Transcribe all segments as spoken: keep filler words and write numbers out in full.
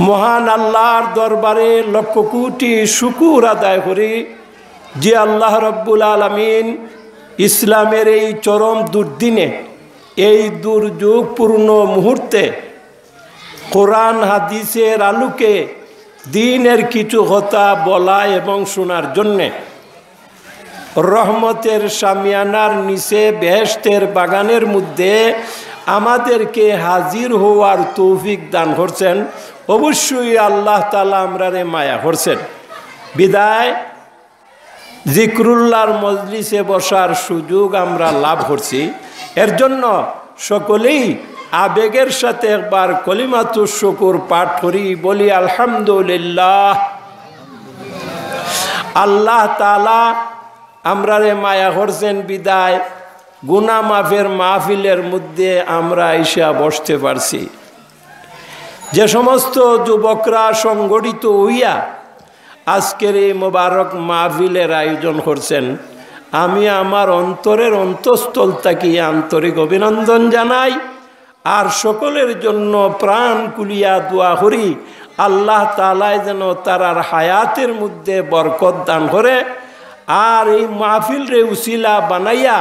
মহান আল্লাহর দরবারে লক্ষ কোটি শুকুর আদায় করি যে আল্লাহ রব্বুল আলামিন ইসলামের এই চরম দুর্দিনে, এই দুর্যোগপূর্ণ মুহূর্তে কোরআন হাদিসের আলোকে দ্বীনের কিছু কথা বলা এবং শোনার জন্যে রহমতের শামিয়ানার নিচে বেহেশতের বাগানের মধ্যে আমাদেরকে হাজির হওয়ার তৌফিক দান করছেন। অবশ্যই আল্লাহ তাআলা আমরারে মায়া করছেন, বিদায় জিক্রুল্লাহর মজলিসে বসার সুযোগ আমরা লাভ করছি। এর জন্য সকলেই আবেগের সাথে একবার কলিমাতুশ শুকুর পাঠ করি, বলি আলহামদুলিল্লাহ। আল্লাহ তাআলা আমরারে মায়া করছেন বিদায় গুনাহ মাফের মাহফিলের মধ্যে আমরা আইসা বসতে পারছি। যে সমস্ত যুবকরা সংগঠিত হইয়া আজকের এই মোবারক মাহফিলের আয়োজন করছেন, আমি আমার অন্তরের অন্তঃস্থল থাকি আন্তরিক অভিনন্দন জানাই। আর সকলের জন্য প্রাণ খুলিয়া দোয়া করি, আল্লাহ তাআলায় যেন তারার হায়াতের মধ্যে বরকত দান করে। আর এই মাহফিলরে উসিলা বানাইয়া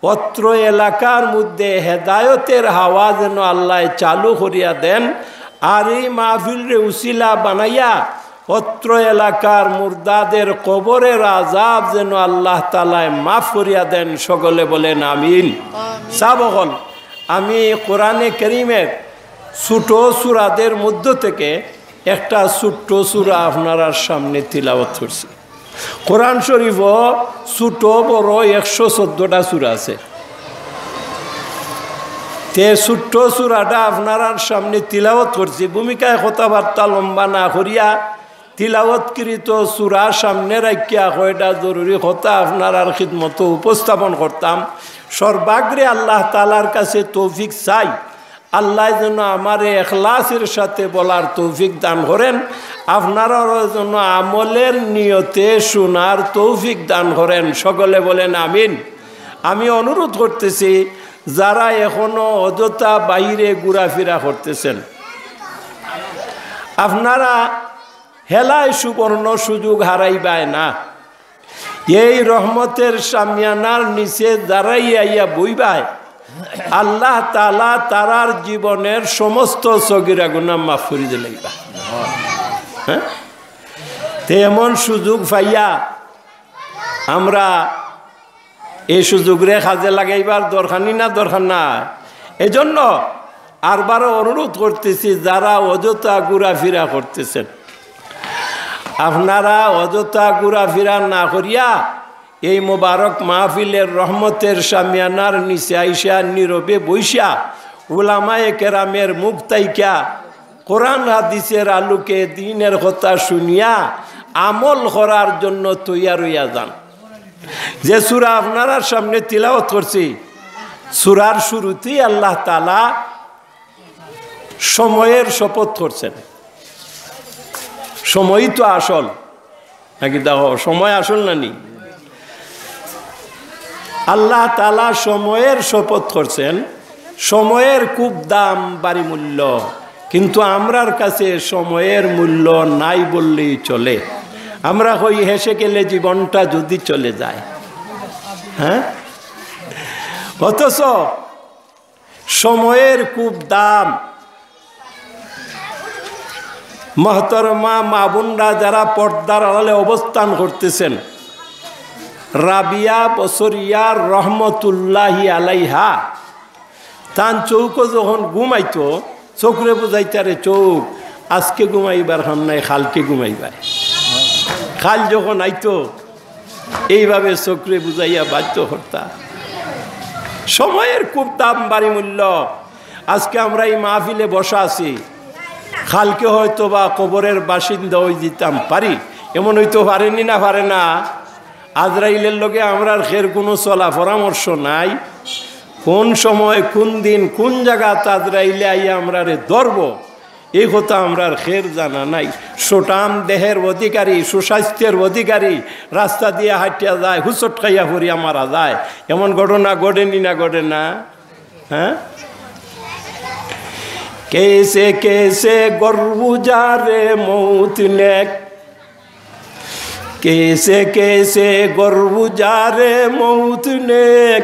অত্র এলাকার মধ্যে হেদায়তের হাওয়া যেন আল্লাহ চালু করিয়া দেন। আর এই মাহফিলরে উসিলা বানাইয়া অত্র এলাকার মুর্দাদের কবরের আযাব যেন আল্লাহ তাআলায় মাফ করিয়া দেন। সকলে বলেন আমিন। সাব অকল, আমি কোরআনে করিমের ছোট সূরাদের মধ্য থেকে একটা ছোট্ট সূরা আপনারার সামনে তিলাওয়াত করছি। কোরআন শরীফও ছোট বড় একশো চোদ্দটা সূরা আছে। তে ছোট্ট সূরাটা আপনারার সামনে তিলাওয়াত করছি। ভূমিকায় কথাবার্তা লম্বা না করিয়া তিলাওয়াতকৃত সূরা সামনে রাখিয়া কয়টা জরুরি কথা আপনারার খিদমতো উপস্থাপন করতাম। সর্বাগ্রে আল্লাহ তাআলার কাছে তৌফিক চাই, আল্লাহ যেন আমারে এখলাসের সাথে বলার তৌফিক দান করেন, আপনারারও যেন আমলের নিয়তে শোনার তৌফিক দান করেন। সকলে বলেন আমিন। আমি অনুরোধ করতেছি, যারা এখনো অযথা বাইরে ঘোরাফেরা করতেছেন, আপনারা হেলায় সুবর্ণ সুযোগ হারাইবায় না। এই রহমতের শামিয়ানার নিচে যারাই আইয়া বইবায়, আল্লাহ তাআলা তারার জীবনের সমস্ত সগিরা গুনাহ মাফ করি দিলাইবা। হ্যাঁ, তে এমন সুযোগ পাইয়া আমরা এই সুযোগরে কাজে লাগাইবার দরকার নি না, দরকার না? এজন্য আরবারও অনুরোধ করতেছি, যারা অযথা ঘোরাফেরা করতেছেন, আপনারা অযথা ঘোরাফেরা না করিয়া এই মোবারক মাহফিলের রহমতের শামিয়ানার নিচে আইসা নীরবে বইসা উলামায়ে কেরামের মুখ তাইকা কোরআন হাদিসের আলোকে দ্বীনের কথা শুনিয়া আমল করার জন্য তৈয়ার হইয়া যান। যে সূরা আপনারার সামনে তিলাওয়াত করছি, সূরার শুরুতেই আল্লাহ তাআলা সময়ের শপথ করছেন। সময়ই তো আসল, নাকি? দেখো, সময় আসল না নি? আল্লাহ তাআলা সময়ের শপথ করছেন, সময়ের খুব দাম, ভারী মূল্য, কিন্তু আমরার কাছে সময়ের মূল্য নাই বললেই চলে। আমরা কই, হেসে গেলে জীবনটা যদি চলে যায়, হ্যাঁ? অথচ সময়ের খুব দাম। মহতরমা মা বোনরা যারা পর্দার আড়ালে অবস্থান করতেছেন, রাবিয়া বসরিয়া রহমতুল্লাহি আলাইহা, তান চউখো যখন ঘুমাইতো, চউখরে বুঝাইতারে, "চউখ, আজকে ঘুমাইবার কাম নাই, কালকে ঘুমাইবায়।" কাইল যখন আইতো, এইভাবে চউখরে বুঝাইয়া বাধ্য করতা। সময়ের খুব দাম, ভারী মূল্য। আজকে আমরা এই মাহফিলে বসা আছি, কালকে হয়তো বা কবরের বাসিন্দা হই দিতাম পারি, এমন হইতো পারে নি না, পারে না? আজরাইলের লগে আমরার খের কোনো চলা পরামর্শ নাই। কোন সময়, কোন দিন, কোন জাগাত আজরাইলে আইয়া আমরারে ধরবো, এই কথা আমরার খের জানা নাই। সুঠাম দেহের অধিকারী, সুস্বাস্থ্যের অধিকারী, রাস্তা দিয়া হাঁটিয়া যায়, হুচট খাইয়া পড়িয়া মারা যায়, এমন ঘটনা ঘটে নি না ঘটে না? হ্যাঁ, کیسے کیسے گرو جارے موت نے، کیسے کیسے گرو جارے موت نے،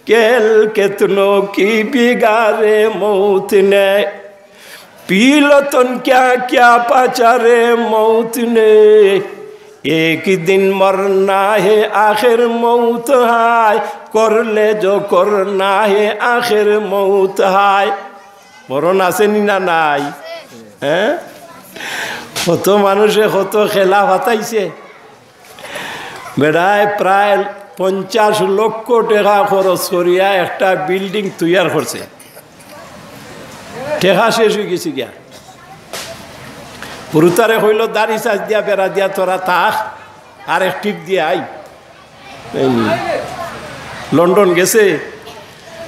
کھیل کتنوں کی بگاڑے موت نے، پیلتن کیا کیا پچارے موت نے، ایک دن مرنا ہے آخر موت ہے، کر لے جو کرنا ہے آخر موت ہے۔ মরণ আছে নি না নাই? হ্যাঁ, কত মানুষে কত খেলা ফাতাইছে। বেটায় প্রায় পঞ্চাশ লক্ষ টেকা খরচ করিয়া একটা বিল্ডিং তৈয়ার করছে, টেকা শেষ অইগেছে গিয়া। হুরুতারে কইলো, "দাড়ি সাইজ দিয়া, বেড়া দিয়া তোরা থাক, আর এক ট্রিপ দিয়া আই।" এই লন্ডন গেছে,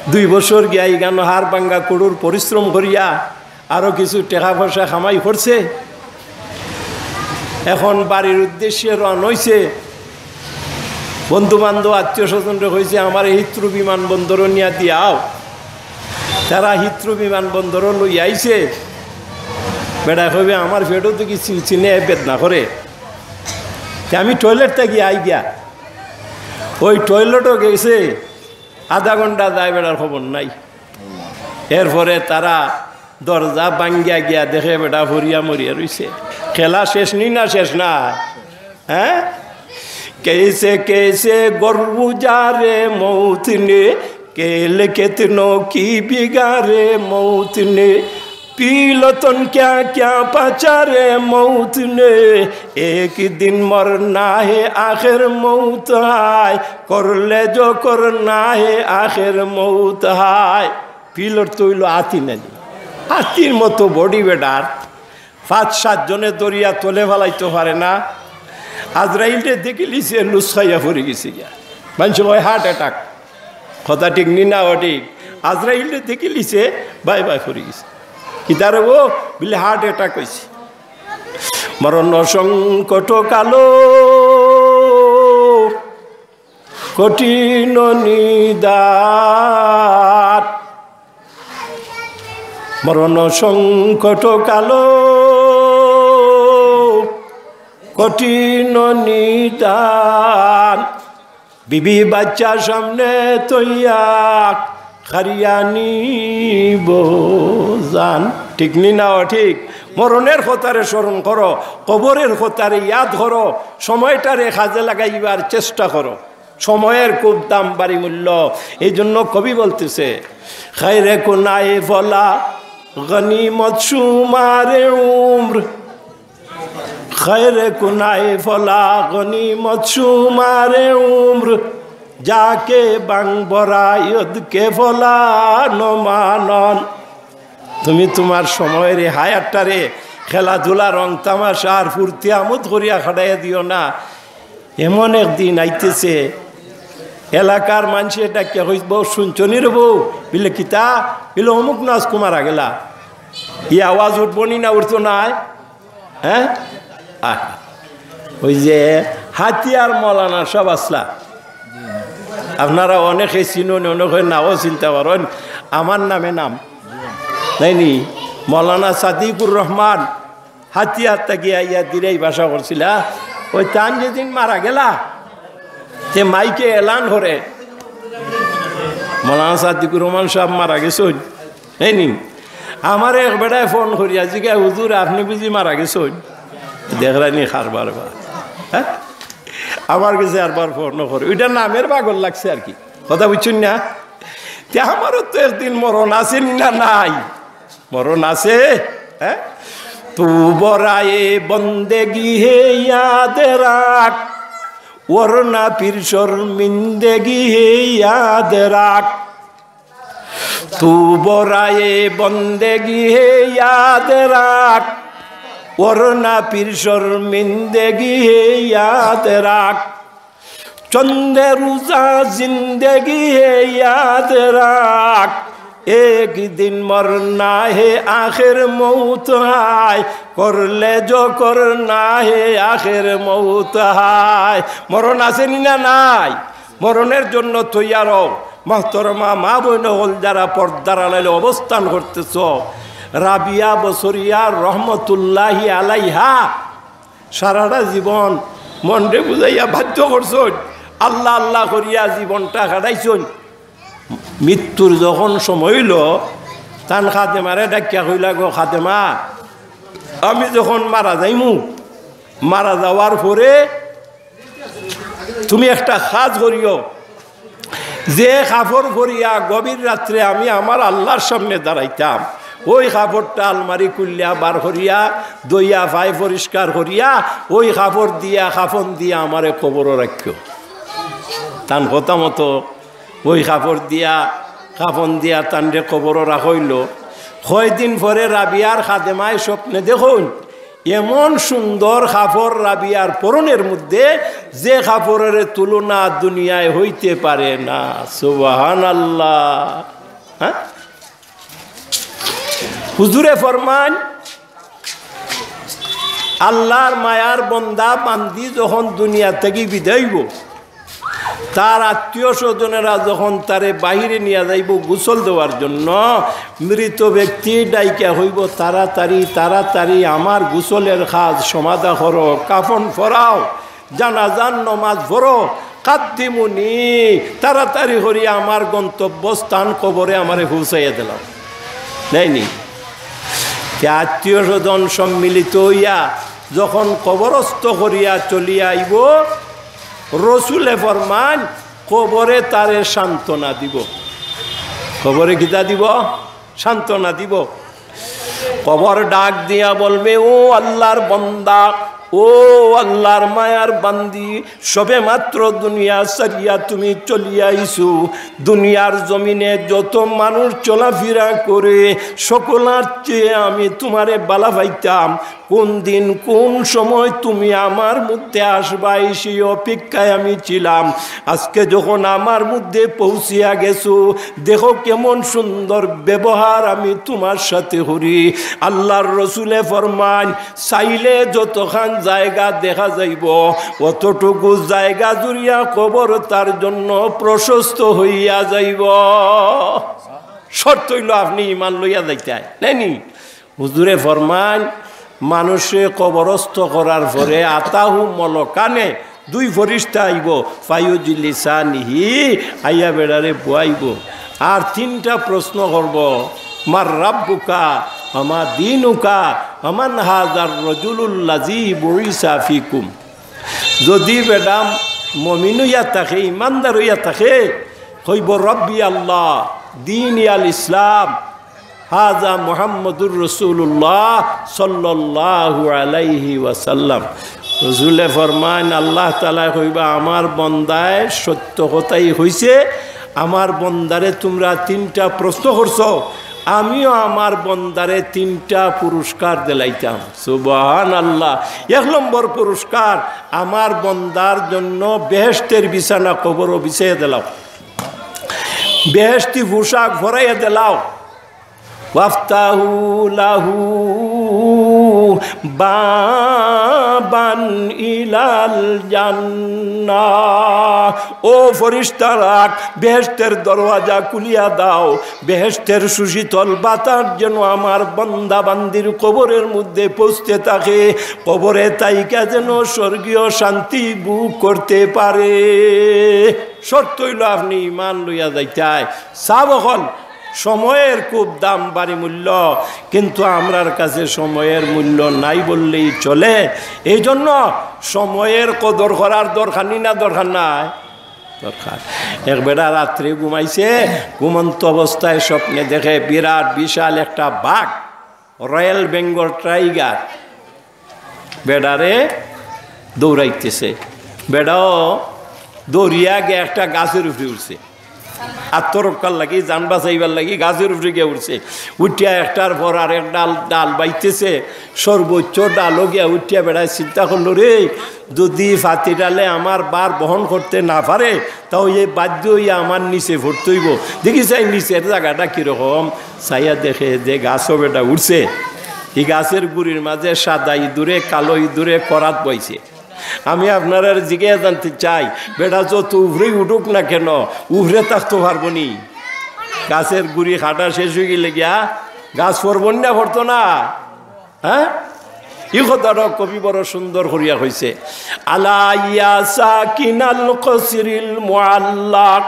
দুই বছর গিয়া ইখানো হাড় ভাঙ্গা কঠোর পরিশ্রম করিয়া আরো কিছু টেকা পয়সা কামাই করছে। এখন বাড়ির উদ্দেশ্যে রওনা অইছে। বন্ধু বান্ধব, আত্মীয় স্বজনরে কইছে, "আমারে হিথ্রো বিমানবন্দরো নিয়া দিয়াও।" তারা হিথ্রো বিমানবন্দরো লইয়া আইছে। বেটায় কইবে, "আমার পেটো দেখি চিনচিনে বেদনা করে।" তে আমি টয়লেট থাকি আই গিয়া, ওই টয়লেটও গেছে, আধা ঘন্টা যায়, বেটার খবর নাই। এরপরে তারা দরজা ভাঙ্গিয়া গিয়া দেখে বেটা পড়িয়া মরিয়া রইছে। খেলা শেষ নি না শেষ না? হ্যাঁ, کیسے کیسے گرو جارے موت نے، کھیل کتنوں کی بگاڑے موت نے، پیلتن کیا کیا پچارے موت نے، ایک دن مرنا ہے آخر موت ہے، کر لے جو کرنا ہے آخر موت ہے۔ পিলট তো অইলো হাতি নানি, হাতির মতো বডি বেটার, পাঁচ সাত জনে ধরিয়া তলে ফালাইতো পারে না। আজরাইলরে দেখিলিছে, লুস খাইয়া পড়ি গেছে গিয়া। মানষে কয় হার্ট অ্যাটাক, কথা ঠিক নি না অঠিক? আজরাইলরে দেখিলিছে, বাই বাই পড়ি গেছে। কিতারে ও? বিলে হার্ট অ্যাটাক অইছে। মরণ সংকট কালো কঠিন নিদান, মরণ সংকট কালো কঠিন নিদান, বিবি বাচ্চা সামনে থইয়া কারিয়া নিবো জান। ঠিক নি না অঠিক? মরণের কথারে স্মরণ করো, কবরের কথারে ইয়াদ করো, সময়টারে কাজে লাগাইবার চেষ্টা করো। সময়ের খুব দাম, ভারী মূল্য। এই জন্য কবি বলতেছে, "خیر کنائے فلاح غنیمت شمار عمر، خیر کنائے فلاح غنیمت شمار عمر، যাকে বাং বরায়দ কে ফলা নমানন।" তুমি তুমার সময়রে, হায়াতটারে খেলাধুলা, রং তামাশা আর ফুর্তি আমোদ করিয়া কাটাইয়া দিও না। এমন একদিন আইতেছে, এলাকার মানষে ডাকিয়া কইবো, "শুনছনি রে বউ?" বিলে, "কিতা?" বিলে, "অমুক নাচকু মারা গেলা।" ই আওয়াজ উঠবো নি না উঠতো নায়? হ্যাঁ? আহ, ওই যে হাতিয়ার মৌলানা সাব আছলা, আপনারা অনেকে চিনইন, অনেকে নাও চিনতা পারইন, আমার নামে নাম, তাই নি? মৌলানা সাদিকুর রহমান হাতিয়ার থাকি আইয়া দিরাই বাসা করছিলা। ওই তান যেদিন মারা গেলা, তে মাইকে এলান করে, "মৌলানা সাদিকুর রহমান সাব মারা গেছইন।" এই নি, আমারে এক বেটায় ফোন করিয়া জিগায়, "হুজুর, আপনে বুঝি মারা গেছইন?" দেখরায়নি কারবার বা, হ্যাঁ? আমার গেছে আরবার ফোন করে, ওইটা নামের পাগল লাগছে আর কি, কথা বুঝছইন না? তে আমারও তো একদিন মরণ আছে নি না নাই? মরণ আছে, হ্যাঁ? تو برائے بندگی ہے یاد رکھ، ورنہ پھر شرمندگی ہے یاد رکھ۔ تو برائے بندگی ہے یاد رکھ، ورنہ پھر شرمندگی ہے یاد رکھ۔ چند روزہ زندگی ہے یاد رکھ، ایک دن مرنا ہے آخر موت ہے، کر لے جو کرنا ہے آخر موت ہے। মরণ আছে নি না নাই? মরণের জন্য তৈয়ার হও। মহতরমা মা বইন অকল যারা পর্দার আড়ালে অবস্থান করতেছ, রাবিয়া বসরিয়া রহমতুল্লাহি আলাইহা সারাটা জীবন মনরে বুঝাইয়া বাধ্য করছইন, আল্লাহ আল্লাহ করিয়া জীবনটা কাটাইছইন। মৃত্যুর যখন সময় অইলো, তান খাদেমারে ডাকিয়া কইলা, "গো খাদেমা, আমি যখন মারা যাইমু, মারা যাওয়ার পরে তুমি একটা কাজ করিও, যে কাপড় পরিয়া গভীর রাত্রে আমি আমার আল্লাহর সামনে দাঁড়াইতাম, ওই কাপড়টা আলমারি খুলিয়া বার করিয়া, ধইয়া, ফায় পরিষ্কার করিয়া, ওই কাপড় দিয়া, কাফন দিয়া আমারে কবরো রাখিও।" তান কথা মতো ওই কাপড় দিয়া, কাফন দিয়া তানরে কবরো রাখা অইলো। কয়দিন পরে রাবিয়ার খাদেমায় স্বপ্নে দেখইন, এমন সুন্দর কাপড় রাবিয়ার পরনের মধ্যে, যে কাপড়ের তুলনা দুনিয়ায় হইতে পারে না। সুবহানাল্লাহ। হ্যাঁ, হুজুরে ফরমান, আল্লাহর মায়ার বন্দা বান্দি যখন দুনিয়া থাকি বিদায় অইবো, তার আত্মীয় স্বজনেরা যখন তারে বাহিরে নিয়া যাইবো গোসল দেওয়ার জন্য, মৃত ব্যক্তি ডাইকা কইবো, "তাড়াতাড়ি, তাড়াতাড়ি আমার গোসলের কাজ সমাধা করো, কাফন পরাও, জানাজার নমাজ পড়ো, কাদ্দিমুনি, তাড়াতাড়ি করি আমার গন্তব্যস্থান কবরে আমারে পৌঁছাইয়া দিলাও।" দেয়নি? তে আত্মীয় স্বজন সম্মিলিত অইয়া যখন কবরস্থ করিয়া চলিয়া আইবো, রসুলে ফরমান, কবরে তারে সান্ত্বনা দিবো। কবরে কিতা দিবো? সান্ত্বনা দিবো। কবর ডাক দিয়া বলবে, "ও আল্লাহর বন্দা, ও আল্লাহর মায়ার বান্দি, সবে মাত্র দুনিয়া ছাড়িয়া তুমি চলিয়া আইছো। দুনিয়ার জমিনে যত মানুষ চলাফিরা করে, সকলার চেয়ে আমি তুমারে বালা পাইতাম। কোন দিন, কোন সময় তুমি আমার মধ্যে আসবায়, সেই অপেক্ষায় আমি ছিলাম। আজকে যখন আমার মধ্যে পৌঁছিয়া গেছো, দেখো কেমন সুন্দর ব্যবহার আমি তুমার সাথে করি।" আল্লাহর রসুলে ফরমান, চাইলে যতখান জায়গা দেখা যাইবো, অতটুকু জায়গা জুড়িয়া কবর তার জন্য প্রশস্ত হইয়া যাইবো। শর্ত অইলো আপনে ইমান লইয়া যাইতায়, নায়নি? হুজুরে ফরমান, মানুষে কবরস্থ করার পরে আতাহু মলকানে, দুই ফিরিস্তা আইবো, ফায়ুজলিসানিহি, আইয়া বেটারে বওয়াইবো। আর তিনটা প্রশ্ন করবো, "মার রাব্বুকা, ওয়া মা দীনুকা, ওয়া মান হাযার রাজুলুল্লাযী বুইসা ফীকুম।" যদি বেটা মমিন অইয়া থাকে, ইমানদার অইয়া থাকে, কইবো, "রব্বি আল্লাহ, দীনি আল ইসলাম, হাজা মুহাম্মদুর রাসূলুল্লাহ সাল্লাল্লাহু আলাইহি ওয়াসাল্লাম।" রসুলে ফরমান, আল্লাহ তাআলায় কইবা, "আমার বন্দায় সত্য কথাই কইছে, আমার বন্দারে তুমরা তিনটা প্রশ্ন করছো, আমিও আমার বন্দারে তিনটা পুরস্কার দিলাইতাম।" সুবহানাল্লাহ। এক নম্বর পুরস্কার, আমার বন্দার জন্য বেহেশতের বিছানা কবরো বিছাইয়া দিলাও, বেহেশতি পোশাক পরাইয়া দিলাও। "ওয়াফতাহু লাহু বাবান ইলাল জান্নাহ।" ও ফিরিস্তারা, বেহেশতের দরওয়াজা খুলিয়া দাও, বেহেশতের সুশীতল বাতাস যেন আমার বান্দা বান্দির কবরের মধ্যে পৌঁছতে থাকে, কবরে থাইকা যেন স্বর্গীয় শান্তি ভোগ করতে পারে। শর্ত অইলো আপনে ইমান লইয়া যাইতায়। সাব অকল, সময়ের খুব দাম বাড়ি মূল্য, কিন্তু আমরার কাছে সময়ের মূল্য নাই বললেই চলে। এই জন্য সময়ের কদর করার দরকার নি না দরকার নাই? দরকার। এক বেটা রাত্রে ঘুমাইছে, ঘুমন্ত অবস্থায় স্বপ্নে দেখে বিরাট বিশাল একটা বাঘ, রয়্যাল বেঙ্গল টাইগার, বেটারে দৌড়াইতেছে। বেটাও দৌড়িয়া গিয়া একটা গাছের উপরে উঠছে, আত্মরক্ষার লাগি, জান বাঁচাইবার লাগি গাছের উপরে গিয়া উঠছে। উঠিয়া একটার পর আরেক ডাল, ডাল বাইতেছে, সর্বোচ্চ ডালও গিয়া উঠিয়া বেটায় চিন্তা করলো, "রে, যদি ফাতি ডালে আমার ভার বহন করতে না পারে, তাও এই বাধ্য অইয়া আমার নিচে পড়তে অইবো।" দেখি চাই নিচের জাগাটা কিরকম, চাইয়া দেখে যে গাছও বেটা উঠছে, এই গাছের গুড়ির মাঝে সাদা ইঁদুরে, কালো ইঁদুরে করাত বইছে। আমি আপনারার জিগাইয়া জানতে চাই, বেটা যত উপরেই উঠুক না কেন, উপরে থাকতো পারবো নি? গাছের গুড়ি কাটা শেষ অইগেলে গিয়া গাছ পড়বো না, পড়তো না? হ্যাঁ, ই কথাটা কবি বড় সুন্দর করিয়া কইছে। আলা ইয়া সাকিনাল কসরিল মুআল্লাক,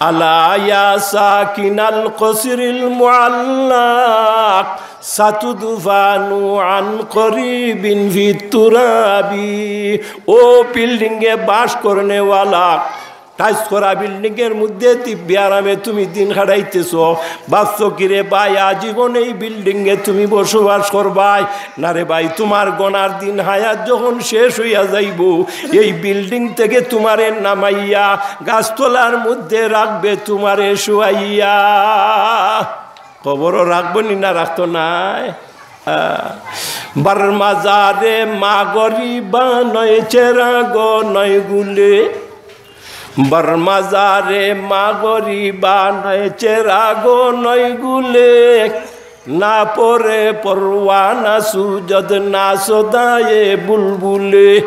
আলা ইয়া সাকিনাল কসরিল মুআল্লাক, সাতুদফানু আন করিবিন ফিত তুরাবি। ও বিল্ডিংয়ে বাস করনেওয়ালা, টাইস করা বিল্ডিংয়ের মধ্যে দিব্যি আরামে তুমি দিন কাটাইতেছো, ভাবছো কি রে ভাই, আজীবন এই বিল্ডিংয়ে তুমি বসবাস করবায়? না রে ভাই, তোমার গনার দিন হায়াত যখন শেষ হইয়া যাইবো, এই বিল্ডিং থেকে তোমারে নামাইয়া গাছতলার মধ্যে রাখবে তোমারে শুয়াইয়া। কবরও রাখবো নি, না রাখতো নায়? আহ, বারমাজারে মা গরিবা নয় চেরাগ নয় গুলে, বারমাজারে মা গরিবা নয় চেরাগ নয় গুলে, না পড়ে পরওয়ানা সুজদ না সদায়ে বুলবুলে।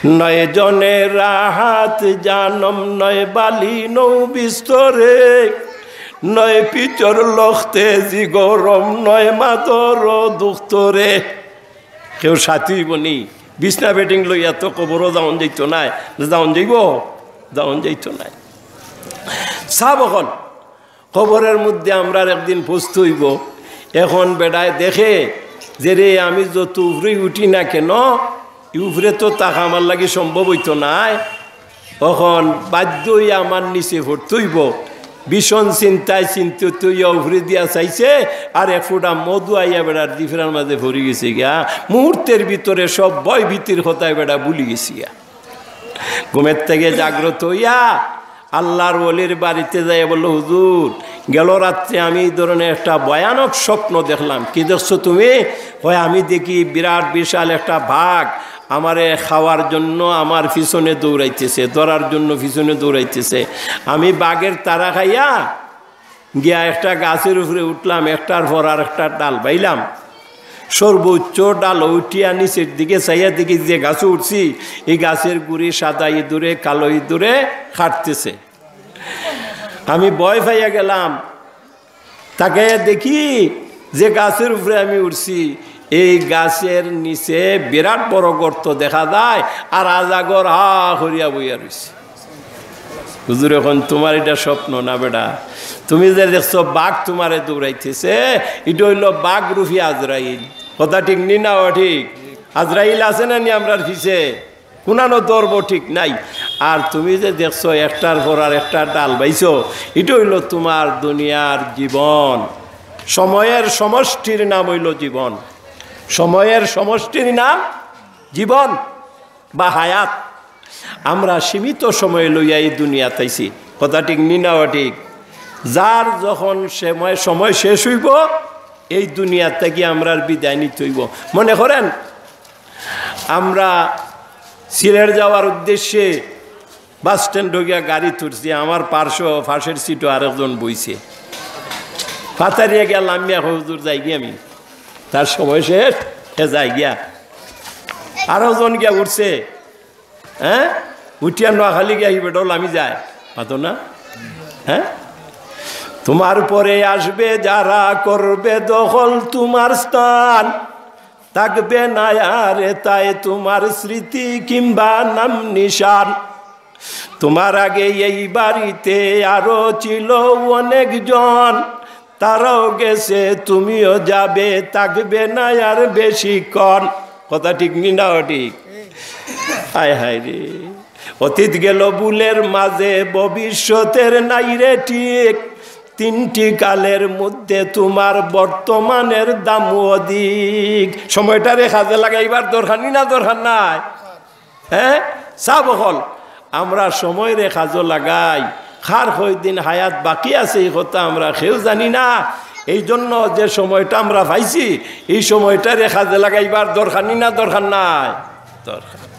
নয় জনে রাহাত জানম নয় বালি নৌ বিস্তরে, নয় পিচর লখতে জি গরম নয় মাদর দুখতরে। কেউ সাথী অইবো নি? বিছনা বেডিং লইয়া তো কবরও যাওন যাইতো নায়। যাওন যাইবো? যাওন যাইতো নায়। সাব অকল, কবরের মধ্যে আমরার একদিন পৌঁছতে অইবো। এখন বেটায় দেখে যে, রে, আমি যত উপরে উঠি না কেন, ই উপরে তো থাকা আমার লাগি সম্ভব অইতো নায়। অখন বাধ্য অইয়া আমার নিচে পড়তে অইবো। ভীষণ চিন্তায় চিন্তিত অইয়া উপরে দিয়া চাইছে, আর এক ফুটা মধু আইয়া বেটার জিফরার মাঝে পড়ি গেছে গিয়া। মুহূর্তের ভিতরে সব ভয় ভীতির কথায় বেটা ভুলি গেছে গিয়া। ঘুমের থেকে জাগ্রত অইয়া আল্লাহর ওলির বাড়িতে যাইয়া বলল, "হুজুর, গেল রাত্রে আমি এই ধরনের একটা ভয়ানক স্বপ্ন দেখলাম।" "কি দেখছো তুমি?" "কয়, আমি দেখি বিরাট বিশাল একটা বাঘ আমারে খাওয়ার জন্য আমার পিছনে দৌড়াইতেছে, ধরার জন্য পিছনে দৌড়াইতেছে। আমি বাঘের তাড়া খাইয়া গিয়া একটা গাছের উপরে উঠলাম, একটার পর আর একটা ডাল বাইলাম। সর্বোচ্চ ডাল উঠিয়া নিচের দিকে চাইয়া দেখি যে গাছে উঠছি, এই গাছের গুড়ি সাদা ইঁদুরে, কালো ইঁদুরে কাটতেছে। আমি ভয় পাইয়া গেলাম। তাকাইয়া দেখি যে গাছের উপরে আমি উঠছি, এই গাছের নিচে বিরাট বড় গর্ত দেখা যায়, আর আজাগর হা করিয়া বইয়া রইছে।" "হুজুর, এখন তোমার এটা স্বপ্ন না বেটা? তুমি যে দেখছো বাঘ তোমারে দৌড়াইতেছে, এটা অইলো বাঘরূপী আজরাইল।" কথা ঠিক নি না ঠিক? আজরাইল আছে না নি আমরার পিছে? কুনানো ধরবো ঠিক নাই। আর তুমি যে দেখছো একটার পর আর একটা ডাল বাইছো, এটা অইলো তোমার দুনিয়ার জীবন। সময়ের সমষ্টির নাম অইলো জীবন। সময়ের সমষ্টির নাম জীবন বা হায়াত। আমরা সীমিত সময় লইয়া এই দুনিয়াত আইছি। কথা ঠিক নি না ঠিক? যার যখন সময়, সময় শেষ অইবো, এই দুনিয়া থাকি আমরার বিদায় নিতে অইবো। মনে করেন, আমরা সিলেট যাওয়ার উদ্দেশ্যে বাস স্ট্যান্ড গিয়া গাড়ি তুলছি, আমার পার্শ্ব, পাশের সিটো আরেকজন বইছে। পাতারিয়া গিয়া লামিয়া কয়, "হুজুর, যাইগি আমি।" তার সময় শেষ, হে যাইগিয়া। আরো জন গিয়া উঠছে, হ্যাঁ, উঠিয়া নোয়াখালী গিয়া হি বেটাও লামি যায়, পাতো না? হ্যাঁ, তোমার পরে আসবে যারা, করবে দখল তোমার স্থান, থাকবে না আর এতায় তোমার স্মৃতি কিংবা নাম নিশান। তোমার আগে এই বাড়িতে আরো ছিল অনেকজন, তারাও গেছে, তুমিও যাবে, থাকবে না আর বেশিক্ষণ। কথা ঠিক নি না ঠিক? হায় হায় রে, অতীত গেল ভুলের মাঝে, ভবিষ্যতের নাই রে ঠিক। তিনটি কালের মধ্যে তোমার বর্তমানের দাম অধিক। সময়টারে কাজে লাগাইবার দরকার নি না দরকার নাই? হ্যাঁ, সাব অকল, আমরা সময়রে কাজো লাগাই। কার কয়দিন হায়াত বাকি আছে, এই কথা আমরা কেউ জানি না। এই জন্য যে সময়টা আমরা পাইছি, এই সময়টারে কাজে লাগাইবার দরকার নি না দরকার নাই? দরকার।